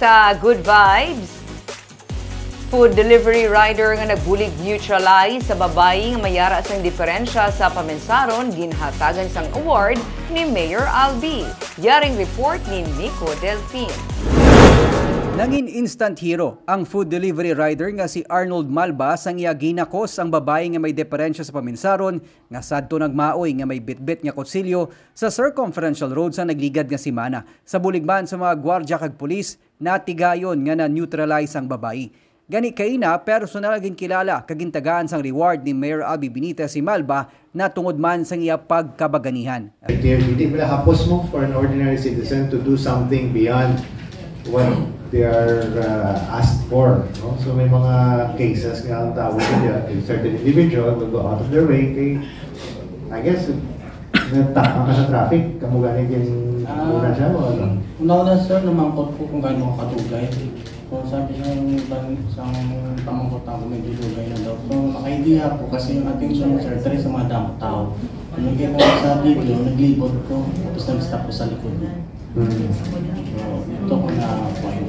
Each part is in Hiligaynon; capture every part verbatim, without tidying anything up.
Sa Good Vibes, food delivery rider nga nagbulig neutralize sa babayi nga may ara sang diferensya sa paminsaron ginhatagan sang award ni Mayor Albee. Yaring report ni Nico Delfin. Nangin instant hero ang food delivery rider nga si Arnold Malba sang iya ginakos ang babayi nga may diferensya sa paminsaron nga sadto nagmaoy nga may bitbit nga kutsilyo sa Circumferential Road sa nagligad nga semana. Sa bulig man sa mga gwardya kag pulis, natigayon nga na-neutralize ang babayi. Gani kaina, personal nga ginkilala kag gintagaan sang reward ni Mayor Albee Benitez si Malba natungod man sang iya pagkabaganihan. Clearly, di ba hapos mo for an ordinary citizen to do something beyond what they are uh, asked for. No? So may mga cases nga ang tawag nila, a certain individual will go out of their way, kay, I guess, nataka ka sa traffic, kamo gani din Ah. Una siya o ano? Una-una, sir, namangkot ko kung gaano ka kadugay. So, sabi siya yung iban, isang pamangkot ako, medyo dugay na daw. So, naka-idea ako kasi yung attention mo, sir, diri sa mga damo tao. Ano kaya sa video, naglibot ko, tapos nag-stop ko sa likod niya. Hmm. So, ito ko na point.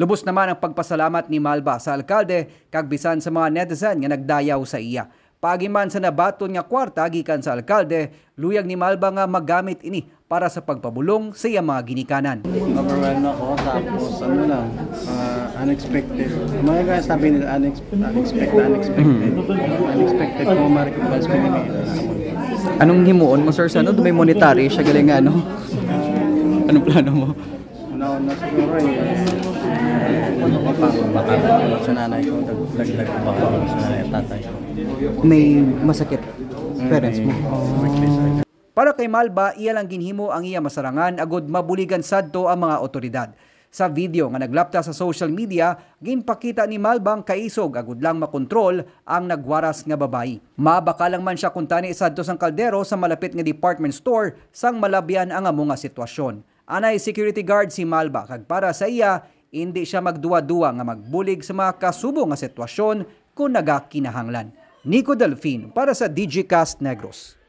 Lubos naman ang pagpasalamat ni Malba sa alkalde kag bisan sa mga netizen nga nagdayaw sa iya. Paagi man sa nabaton nga kwarta gikan sa alkalde, luyag ni Malba nga magamit ini para sa pagpabulong sa iya mga ginikanan. Overwhelmed ako, tapos ano lang, ah, unexpected. Mga nga sabi nila, unex- unexpected, unexpected. Unexpected ko ma-recognize ko nila. Anong himuon mo, sir? Sa ano? May monetary siya galing nga, ano? Anong plano mo? Una-una siguro eh, ano ko pa, baka sa nanay ko, dag- dagdag ko baka sa nanay at tatay ko. May masakit parents mo? Para kay Malba, iya lang ginhimo ang iya masarangan agud mabuligan sadto ang mga otoridad. Sa video nga naglapta sa social media, ginpakita ni Malba ang kaisog agud lang makontrol ang nagwaras nga babayi. Mabakalang man siya kuntani sadto sang kaldero sa malapit nga department store sang malabyan ang amo nga sitwasyon. Anay security guard si Malba kag para sa iya, indi siya magduwa-duwa nga magbulig sa mga kasubo nga sitwasyon kon nagakinahanglan. Nico Delfin para sa Digicast Negros.